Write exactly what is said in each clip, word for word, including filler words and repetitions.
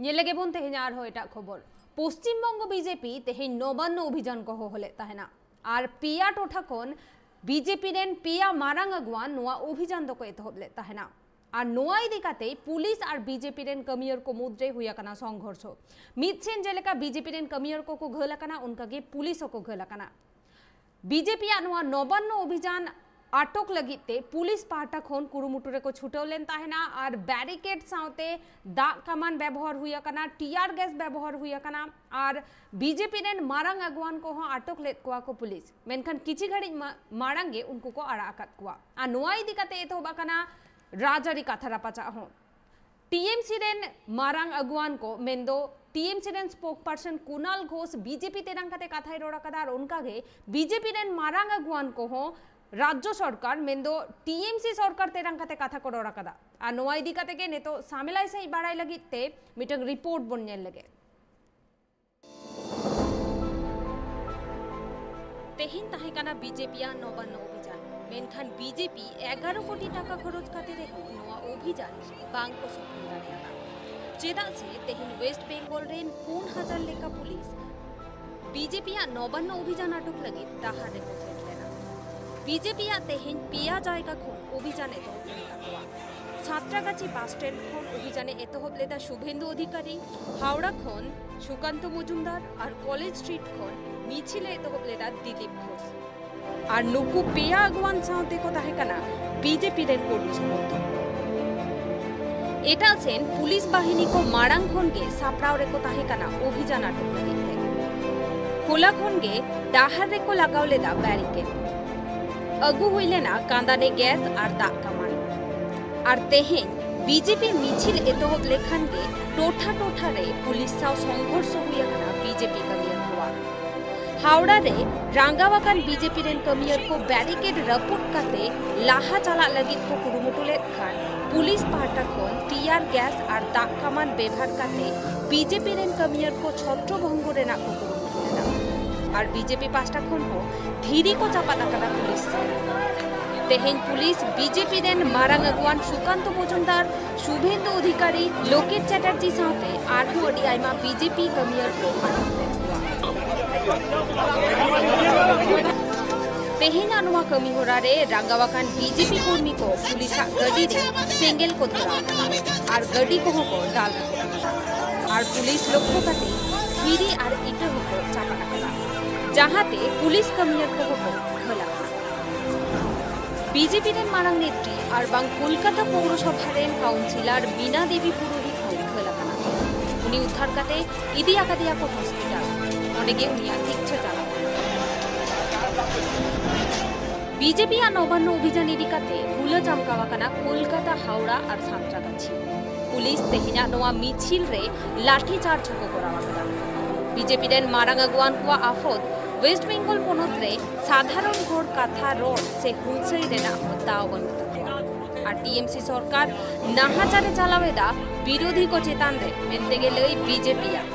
ᱧᱮᱞ ᱞᱮᱜᱮ ᱵᱚᱱ ᱛᱮᱦᱮᱧ ᱟᱨᱦᱚᱸ ᱮᱴᱟᱜ ᱠᱷᱚᱵᱚᱨ᱾ ᱯᱚᱥᱪᱤᱢ ᱵᱚᱝᱜᱚ ᱵᱤᱡᱮᱯᱤ ᱛᱮᱦᱮᱧ ᱱᱚᱵᱟᱱᱱᱚ ᱚᱵᱷᱤᱡᱟᱱ ᱠᱚ ᱦᱚᱦᱚ ᱞᱮᱫ ᱛᱟᱦᱮᱱᱟ ᱟᱨ ᱯᱮᱭᱟ ᱴᱚᱴᱷᱟ ᱠᱷᱚᱱ ᱵᱤᱡᱮᱯᱤ ᱨᱮᱱ ᱯᱮᱭᱟ ᱢᱟᱨᱟᱝ ᱟᱹᱜᱩᱣᱟᱱ ᱱᱚᱣᱟ ᱚᱵᱷᱤᱡᱟᱱ ᱫᱚᱠᱚ ᱮᱛᱚᱦᱚᱵ ᱞᱮᱫ ᱛᱟᱦᱮᱱᱟ᱾ ᱟᱨ ᱱᱚᱣᱟ ᱤᱫᱤ ᱠᱟᱛᱮ ᱯᱩᱞᱤᱥ ᱟᱨ ᱵᱤᱡᱮᱯᱤ ᱨᱮᱱ ᱠᱟᱹᱢᱤᱭᱟᱹᱨ ᱠᱚ ᱢᱩᱫᱽᱨᱮ ᱦᱩᱭ ᱟᱠᱟᱱᱟ ᱥᱚᱝᱜᱷᱚᱨᱥᱚ᱾ ᱢᱤᱫ ᱥᱮᱱ ᱡᱮᱞᱮᱠᱟ ᱵᱤᱡᱮᱯᱤ ᱨᱮᱱ ᱠᱟᱹᱢᱤᱭᱟᱹᱨ ᱠᱚᱠᱚ ᱜᱷᱟᱹᱞ ᱟᱠᱟᱱᱟ, ᱚᱱᱠᱟᱜᱮ ᱯᱩᱞᱤᱥ ᱦᱚᱸᱠᱚ ᱜᱷᱟᱹᱞ ᱟᱠᱟᱱᱟ᱾ ᱵᱤᱡᱮᱯᱤᱭᱟᱜ ᱱᱚᱣᱟ ᱱᱚᱵᱟᱱᱱᱚ ᱚᱵᱷᱤᱡᱟᱱ ᱟᱴᱚᱠ ᱞᱟᱹᱜᱤᱫ ᱛᱮ ᱯᱩᱞᱤᱥ ᱯᱟᱦᱴᱟ ᱠᱷᱚᱱ ᱠᱩᱨᱩᱢᱩᱴᱩ ᱨᱮᱠᱚ ᱪᱷᱩᱴᱟᱹᱣ ᱞᱮᱱ ᱛᱟᱦᱮᱱᱟ ᱟᱨ ᱵᱮᱨᱤᱠᱮᱰ ᱥᱟᱶᱛᱮ ᱫᱟᱜ ᱠᱟᱢᱟᱱ ᱵᱮᱵᱚᱦᱟᱨ ᱦᱩᱭ ᱟᱠᱟᱱᱟ, ᱴᱤᱭᱟᱨ ᱜᱮᱥ ᱵᱮᱵᱚᱦᱟᱨ ᱦᱩᱭ ᱟᱠᱟᱱᱟ ᱟᱨ ᱵᱤᱡᱮᱯᱤ ᱨᱮᱱ ᱢᱟᱨᱟᱝ ᱟᱹᱜᱩᱣᱟᱱ ᱠᱚᱦᱚᱸ ᱟᱴᱚᱠ ᱞᱮᱫ ᱠᱚᱣᱟ ᱠᱚ ᱯᱩᱞᱤᱥ᱾ ᱢᱮᱱᱠᱷᱟᱱ ᱠᱤᱪᱷᱤ ᱜᱷᱟᱹᱲᱤᱡ ᱢᱟ-, ᱢᱟᱲᱟᱝ ᱜᱮ ᱩᱱᱠᱩ ᱠᱚ ᱟᱲᱟᱜ ᱟᱠᱟᱫ ᱠᱚᱣᱟ᱾ ᱟᱨ ᱱᱚᱣᱟ ᱤᱫᱤ ᱠᱟᱛᱮ ᱮᱛᱚᱦᱚᱵ ᱟᱠᱟᱱᱟ ᱨᱟᱡᱽᱟᱹᱨᱤ ᱠᱟᱛᱷᱟ ᱨᱟᱯᱟᱪᱟᱜ ᱦᱚᱸ᱾ ᱴᱤᱮᱢᱥᱤ ᱨᱮᱱ ᱢᱟᱨᱟᱝ ᱟᱹᱜᱩᱣᱟᱱ ᱠᱚ, ᱢᱮᱱᱫᱚ ᱴᱤᱮᱢᱥᱤ ᱨᱮᱱ ᱥᱯᱳᱠᱯᱟᱨᱥᱚᱱ ᱠᱩᱱᱟᱞ ᱜᱷᱳᱥ ᱵᱤᱡᱮᱯᱤ ᱛᱮᱨᱟᱝ ᱠᱟᱛᱮ ᱠᱟᱛᱷᱟᱭ ᱨᱚᱲ ᱟᱠᱟᱫᱟ ᱟᱨ ᱚᱱᱠᱟᱜᱮ ᱵᱤᱡᱮᱯᱤ ᱨᱮᱱ ᱢᱟᱨᱟᱝ ᱟᱹᱜᱩᱣᱟᱱ ᱠᱚᱦᱚᱸ ᱨᱟᱡᱽᱡᱚ ᱥᱚᱨᱠᱟᱨ, ᱢᱮᱱᱫᱚ ᱴᱤᱮᱢᱥᱤ ᱥᱚᱨᱠᱟᱨ ᱛᱮᱨᱟᱝ ᱠᱟᱛᱮ ᱠᱟᱛᱷᱟ ᱠᱚ ᱨᱚᱲ ᱟᱠᱟᱫᱟ᱾ ᱟᱨ ᱱᱚᱣᱟ ᱤᱫᱤ ᱠᱟᱛᱮ ᱜᱮ ᱱᱤᱛᱚᱜ ᱥᱟᱢᱮᱞᱟᱭ ᱥᱟᱺᱦᱤᱡ ᱵᱟᱲᱟᱭ ᱞᱟᱹᱜᱤᱫ ᱛᱮ ᱢᱤᱫᱴᱟᱝ ᱨᱤᱯᱳᱨᱴ ᱵᱚᱱ ᱧᱮᱞ ᱞᱮᱜᱮ᱾ ᱛᱮᱦᱮᱧ ᱛᱟᱦᱮᱸ ᱠᱟᱱᱟ ᱵᱤᱡᱮᱯᱤᱭᱟᱜ ᱱᱚᱵᱟᱱᱱᱚ ᱚᱵᱷᱤᱡᱟᱱ, ᱢᱮᱱᱠᱷᱟᱱ ᱵᱤᱡᱮᱯᱤ ᱮᱜᱟᱨᱚ ᱠᱳᱴᱤ ᱴᱟᱠᱟ ᱠᱷᱚᱨᱚᱪ ᱠᱟᱛᱮ ᱨᱮᱦᱚᱸ ᱱᱚᱣᱟ ᱚᱵᱷᱤᱡᱟᱱ ᱵᱟᱝ ᱠᱚ ᱥᱚᱯᱷᱚᱞ ᱫᱟᱲᱮᱭᱟᱫᱟ᱾ ᱪᱮᱫᱟᱜ ᱥᱮ ᱛᱮᱦᱮᱧ ᱣᱮᱥᱴ ᱵᱮᱝᱜᱚᱞ ᱨᱮᱱ ᱯᱩᱱ ᱦᱟᱡᱟᱨ ᱞᱮᱠᱟ ᱯᱩᱞᱤᱥ ᱵᱤᱡᱮᱯᱤᱭᱟᱜ ᱱᱚᱵᱟᱱᱱᱚ ᱚᱵᱷᱤᱡᱟᱱ ᱟᱴᱚᱠ ᱞᱟᱹᱜᱤᱫ ᱰᱟᱦᱟᱨ ᱨᱮᱠᱚ ᱯᱷᱮᱰ ᱞᱮᱱᱟ᱾ ᱵᱤᱡᱮᱯᱤᱭᱟᱜ ᱛᱮᱦᱮᱧ ᱯᱮᱭᱟ ᱡᱟᱭᱜᱟ ᱠᱷᱚᱱ ᱚᱵᱷᱤᱡᱟᱱ ᱮᱛᱚᱦᱚᱵ ᱞᱮᱱ ᱛᱟᱠᱚᱣᱟ᱾ ᱥᱟᱸᱛᱨᱟᱜᱟᱪᱷᱤ ᱵᱟᱥ ᱥᱴᱮᱱᱰ ᱠᱷᱚᱱ ᱚᱵᱷᱤᱡᱟᱱᱮ ᱮᱛᱚᱦᱚᱵ ᱞᱮᱫᱟ ᱥᱩᱵᱷᱮᱱᱫᱩ ᱚᱫᱷᱤᱠᱟᱨᱤ, ᱦᱟᱣᱲᱟ ᱠᱷᱚᱱ ᱥᱩᱠᱟᱱᱛᱚ ᱢᱚᱡᱩᱢᱫᱟᱨ ᱟᱨ ᱠᱚᱞᱮᱡᱽ ᱥᱴᱨᱤᱴ ᱠᱷᱚᱱ ᱢᱤᱪᱷᱤᱞᱮ ᱮᱛᱚᱦᱚᱵ ᱞᱮᱫᱟ ᱫᱤᱞᱤᱯ ᱜᱷᱳᱥ᱾ ᱟᱨ ᱱᱩᱠᱩ ᱯᱮᱭᱟ ᱟᱹᱜᱩᱣᱟᱱ ᱥᱟᱶᱛᱮ ᱠᱚ ᱛᱟᱦᱮᱸ ᱠᱟᱱᱟ ᱵᱤᱡᱮᱯᱤ ᱨᱮᱱ ᱠᱚᱨᱢᱤ ᱥᱚᱢᱚᱨᱛᱷᱚᱠ ᱠᱚ᱾ ᱮᱴᱟᱜ ᱥᱮᱱ ᱯᱩᱞᱤᱥ ᱵᱟᱦᱤᱱᱤ ᱠᱚ ᱢᱟᱲᱟᱝ ᱠᱷᱚᱱ ᱜᱮ ᱥᱟᱯᱲᱟᱣ ᱨᱮᱠᱚ ᱛᱟᱦᱮᱸ ᱠᱟᱱᱟ ᱚᱵᱷᱤᱡᱟᱱ ᱟᱴᱚᱠ ᱞᱟᱹᱜᱤᱫ ᱛᱮ᱾ ᱦᱚᱞᱟ ᱠᱷᱚᱱ ᱜᱮ ᱰᱟᱦᱟᱨ ᱨᱮᱠᱚ ᱞᱟᱜᱟᱣ ᱞᱮᱫᱟ ᱵᱮᱨᱤᱠᱮᱰ᱾ ᱟᱹᱜᱩ ᱦᱩᱭ ᱞᱮᱱᱟ ᱠᱟᱸᱫᱟᱱᱮ ᱜᱮᱥ ᱟᱨ ᱫᱟᱜ ᱠᱟᱢᱟᱱ᱾ ᱟᱨ ᱛᱮᱦᱮᱧ ᱵᱤᱡᱮᱯᱤ ᱢᱤᱪᱷᱤᱞ ᱮᱛᱚᱦᱚᱵ ᱞᱮᱠᱷᱟᱱ ᱜᱮ ᱴᱚᱴᱷᱟ ᱴᱚᱴᱷᱟ ᱨᱮ ᱯᱩᱞᱤᱥ ᱥᱟᱶ ᱥᱚᱝᱜᱷᱚᱨᱥᱚ ᱦᱩᱭ ᱟᱠᱟᱱᱟ ᱵᱤᱡᱮᱯᱤ ᱠᱟᱹᱢᱤᱭᱟᱹ ᱠᱚᱣᱟᱜ᱾ ᱦᱟᱣᱲᱟ ᱨᱮ ᱨᱟᱸᱜᱟᱣ ᱟᱠᱟᱱ ᱵᱤᱡᱮᱯᱤ ᱨᱮᱱ ᱠᱟᱹᱢᱤᱭᱟᱹ ᱠᱚ ᱵᱮᱨᱤᱠᱮᱰ ᱨᱟᱹᱯᱩᱫ ᱠᱟᱛᱮ ᱞᱟᱦᱟ ᱪᱟᱞᱟᱜ ᱞᱟᱹᱜᱤᱫ ᱠᱚ ᱠᱩᱨᱩᱢᱩᱴᱩ ᱞᱮᱫ ᱠᱷᱟᱱ ᱯᱩᱞᱤᱥ ᱯᱟᱦᱴᱟ ᱠᱷᱚᱱ ᱴᱤᱭᱟᱨ ᱜᱮᱥ ᱟᱨ ᱫᱟᱜ ᱠᱟᱢᱟᱱ ᱵᱮᱵᱷᱟᱨ ᱠᱟᱛᱮ ᱵᱤᱡᱮᱯᱤ ᱨᱮᱱ ᱠᱟᱹᱢᱤᱭᱟᱹ ᱠᱚ ᱪᱷᱚᱛᱨᱚ ᱵᱷᱚᱝᱜᱚ ᱨᱮᱱᱟᱜ ᱠᱚ ᱠᱩᱨᱩᱢᱩᱴᱩ ᱞᱮᱫᱟ᱾ ᱟᱨ ᱵᱤᱡᱮᱯᱤ ᱯᱟᱦᱴᱟ ᱠᱷᱚᱱ ᱦᱚᱸ ᱫᱷᱤᱨᱤ ᱠᱚ ᱪᱟᱯᱟᱫ ᱟᱠᱟᱫᱟ ᱯᱩᱞᱤᱥ ᱥᱮᱱ᱾ ᱛᱮᱦᱮᱧ ᱯᱩᱞᱤᱥ ᱵᱤᱡᱮᱯᱤ ᱨᱮᱱ ᱢᱟᱨᱟᱝ ᱟᱹᱜᱩᱣᱟᱱ ᱥᱩᱠᱟᱱᱛᱚ ᱢᱚᱡᱩᱢᱫᱟᱨ, ᱥᱩᱵᱷᱮᱱᱫᱩ ᱚᱫᱷᱤᱠᱟᱨᱤ, ᱞᱳᱠᱮᱴ ᱪᱟᱴᱟᱨᱡᱤ ᱥᱟᱶᱛᱮ ᱟᱨᱦᱚᱸ ᱟᱹᱰᱤ ᱟᱭᱢᱟ ᱵᱤᱡᱮᱯᱤ ᱠᱟᱹᱢᱤᱭᱟᱹ ᱠᱚ ᱟᱴᱚᱠ ᱞᱮᱫ ᱠᱚᱣᱟ᱾ ᱛᱮᱦᱮᱧᱟᱜ ᱱᱚᱣᱟ ᱠᱟᱹᱢᱤ ᱦᱚᱨᱟ ᱨᱮ ᱨᱟᱸᱜᱟᱣ ᱟᱠᱟᱱ ᱵᱤᱡᱮᱯᱤ ᱠᱚᱨᱢᱤ ᱠᱚ ᱯᱩᱞᱤᱥᱟᱜ ᱜᱟᱹᱰᱤ ᱨᱮ ᱥᱮᱸᱜᱮᱞ ᱠᱚ ᱫᱷᱚᱨᱟᱣ ᱠᱟᱫᱟ ᱟᱨ ᱜᱟᱹᱰᱤ ᱠᱚᱦᱚᱸ ᱠᱚ ᱫᱟᱞ ᱨᱟᱹᱯᱩᱫ ᱟᱠᱟᱫᱟ ᱟᱨ ᱯᱩᱞᱤᱥ ᱞᱚᱠᱠᱷᱚ ᱠᱟᱛᱮ ᱫᱷᱤᱨᱤ ᱟᱨ ᱤᱴᱟᱹ ᱦᱚᱸᱠᱚ ᱪᱟᱯᱟᱫ ᱟᱠᱟᱫᱟ, ᱡᱟᱦᱟᱸᱛᱮ ᱯᱩᱞᱤᱥ ᱠᱟᱹᱢᱤᱭᱟᱹ ᱠᱚᱦᱚᱸ ᱠᱚ ᱜᱷᱟᱹᱞ ᱟᱠᱟᱱᱟ᱾ ᱵᱤᱡᱮᱯᱤ ᱨᱮᱱ ᱢᱟᱨᱟᱝ ᱱᱮᱛᱨᱤ ᱟᱨ ᱵᱟᱝ ᱠᱳᱞᱠᱟᱛᱟ ᱯᱳᱣᱨᱚᱥᱚᱵᱷᱟ ᱨᱮᱱ ᱠᱟᱣᱩᱱᱥᱤᱞᱟᱨ ᱵᱤᱱᱟ ᱫᱮᱵᱤ ᱯᱩᱨᱳᱦᱤᱛ ᱦᱚᱸᱭ ᱜᱷᱟᱹᱞ ᱟᱠᱟᱱᱟ᱾ ᱩᱱᱤ ᱩᱫᱽᱫᱷᱟᱨ ᱠᱟᱛᱮ ᱤᱫᱤ ᱟᱠᱟᱫᱮᱭᱟ ᱠᱚ ᱦᱚᱥᱯᱤᱴᱟᱞ᱾ ᱚᱸᱰᱮ ᱜᱮ ᱩᱱᱤᱭᱟᱜ ᱛᱤᱠᱪᱷᱟᱹ ᱪᱟᱞᱟᱣ ᱠᱟᱱᱟ᱾ ᱵᱤᱡᱮᱯᱤ ᱟᱜ ᱱᱚᱵᱟᱱᱱᱚ ᱚᱵᱷᱤᱡᱟᱱ ᱤᱫᱤ ᱠᱟᱛᱮ ᱦᱩᱞᱟᱹ ᱪᱟᱢᱠᱟᱣ ᱟᱠᱟᱱᱟ ᱠᱳᱞᱠᱟᱛᱟ, ᱦᱟᱣᱲᱟ ᱟᱨ ᱥᱟᱸᱛᱨᱟᱜᱟᱪᱷᱤ᱾ ᱯᱩᱞᱤᱥ ᱛᱮᱦᱮᱧᱟᱜ ᱱᱚᱣᱟ ᱢᱤᱪᱷᱤᱞ ᱨᱮ ᱞᱟᱴᱷᱤ ᱪᱟᱨᱡᱽ ᱦᱚᱸᱠᱚ ᱠᱚᱨᱟᱣ ᱟᱠᱟᱫᱟ᱾ ᱵᱤᱡᱮᱯᱤ ᱨᱮᱱ ᱢᱟᱨᱟᱝ ᱟᱹᱜᱩᱣᱟᱱ ᱠᱚᱣᱟᱜ ᱟᱯᱷᱚᱫ ᱳᱭᱮᱥᱴ ᱵᱮᱝᱜᱚᱞ ᱯᱚᱱᱚᱛ ᱨᱮ ᱥᱟᱫᱷᱟᱨᱚᱱ ᱦᱚᱲ ᱠᱟᱛᱷᱟ ᱨᱚᱲ ᱥᱮ ᱦᱩᱞᱥᱟᱹᱭ ᱨᱮᱱᱟᱜ ᱦᱚᱸ ᱫᱟᱣ ᱵᱟᱹᱱᱩᱜ ᱛᱟᱠᱚᱣᱟ᱾ ᱟᱨ ᱴᱤᱮᱢᱥᱤ ᱥᱚᱨᱠᱟᱨ ᱱᱟᱦᱟᱪᱟᱨ ᱮ ᱪᱟᱞᱟᱣ ᱮᱫᱟ ᱵᱤᱨᱳᱫᱷᱤ ᱠᱚ ᱪᱮᱛᱟᱱ ᱨᱮ ᱢᱮᱱᱛᱮ ᱜᱮ ᱞᱟᱹᱭ ᱵᱤᱡᱮᱯᱤ ᱟᱜ᱾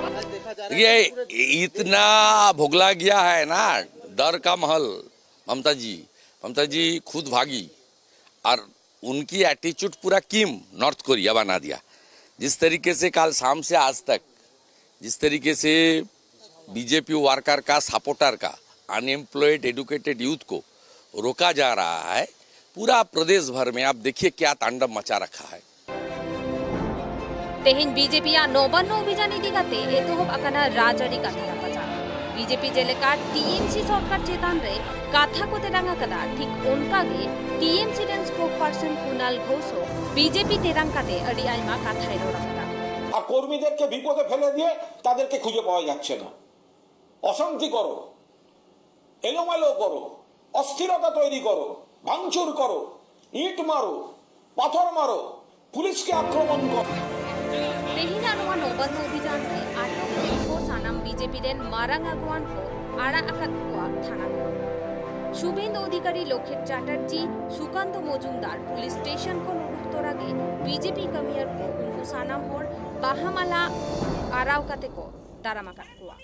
देखिए, इतना भुगला गया है ना, डर का माहौल। ममता जी, ममता जी खुद भागी और उनकी एटीट्यूड पूरा किम नॉर्थ कोरिया बना दिया। जिस तरीके से कल शाम से आज तक जिस तरीके से बीजेपी वर्कर का, सपोर्टर का, अनएम्प्लॉयड एजुकेटेड यूथ को रोका जा रहा है, पूरा प्रदेश भर में आप देखिए क्या तांडव मचा रखा है। ᱛᱮᱦᱮᱧ ᱵᱤᱡᱮᱯᱤ ᱟᱜ ᱱᱚᱵᱟᱱᱱᱚ ᱚᱵᱷᱤᱡᱟᱱ ᱤᱫᱤ ᱠᱟᱛᱮ ᱮᱛᱚᱦᱚᱵ ᱟᱠᱟᱱᱟ ᱨᱟᱡᱽᱟᱹᱨᱤ ᱠᱟᱛᱷᱟ ᱨᱟᱯᱟᱪᱟᱜ᱾ ᱵᱤᱡᱮᱯᱤ ᱡᱮᱞᱮᱠᱟ ᱴᱤᱮᱢᱥᱤ ᱥᱚᱨᱠᱟᱨ ᱪᱮᱛᱟᱱ ᱨᱮ ᱠᱟᱛᱷᱟ ᱠᱚ ᱛᱮᱨᱟᱝ ᱟᱠᱟᱫᱟ, ᱴᱷᱤᱠ ᱚᱱᱠᱟ ᱜᱮ ᱴᱤᱮᱢᱥᱤ ᱨᱮᱱ ᱥᱯᱳᱠᱯᱟᱨᱥᱚᱱ ᱠᱩᱱᱟᱞ ᱜᱷᱳᱥ ᱦᱚᱸ ᱵᱤᱡᱮᱯᱤ ᱛᱮᱨᱟᱝ ᱠᱟᱛᱮ ᱟᱹᱰᱤ ᱟᱭᱢᱟ ᱠᱟᱛᱷᱟᱭ ᱨᱚᱲ ᱟᱠᱟᱫᱟ᱾ আর কর্মীদেরকে বিপদে ফেলে দিয়ে তাদেরকে খুঁজে পাওয়া যাচ্ছে না। অশান্তি করো, এলোমেলো করো, অস্থিরতা তৈরি করো, ভাঙচুর করো, ইট মারো, পাথর মারো, পুলিশকে আক্রমণ করো। ᱛᱮᱦᱮᱧᱟᱜ ᱱᱚᱣᱟ ᱱᱚᱵᱟᱱᱱᱚ ᱚᱵᱷᱤᱡᱟᱱ ᱨᱮ ᱟᱴᱚᱠ ᱞᱮᱫ ᱠᱚ ᱥᱟᱱᱟᱢ ᱵᱤᱡᱮᱯᱤ ᱨᱮᱱ ᱢᱟᱨᱟᱝ ᱟᱹᱜᱩᱣᱟᱱ ᱠᱚ ᱟᱲᱟᱜ ᱟᱠᱟᱫ ᱠᱚᱣᱟ ᱛᱷᱟᱱᱟ ᱠᱷᱚᱱ᱾ ᱥᱩᱵᱷᱮᱱᱫᱩ ᱚᱫᱷᱤᱠᱟᱨᱤ, ᱞᱳᱠᱮᱴ ᱪᱟᱴᱟᱨᱡᱤ, ᱥᱩᱠᱟᱱᱛᱚ ᱢᱚᱡᱩᱢᱫᱟᱨ ᱯᱩᱞᱤᱥ ᱥᱴᱮᱥᱚᱱ ᱠᱷᱚᱱ ᱩᱰᱩᱠ ᱛᱚᱨᱟ ᱜᱮ ᱵᱤᱡᱮᱯᱤ ᱠᱟᱹᱢᱤᱭᱟᱹ ᱠᱚ ᱩᱱᱠᱩ ᱥᱟᱱᱟᱢ ᱦᱚᱲ ᱵᱟᱦᱟ ᱢᱟᱞᱟ ᱟᱨᱟᱣ ᱠᱟᱛᱮ ᱠᱚ ᱫᱟᱨᱟᱢ ᱟᱠᱟᱫ ᱠᱚᱣᱟ᱾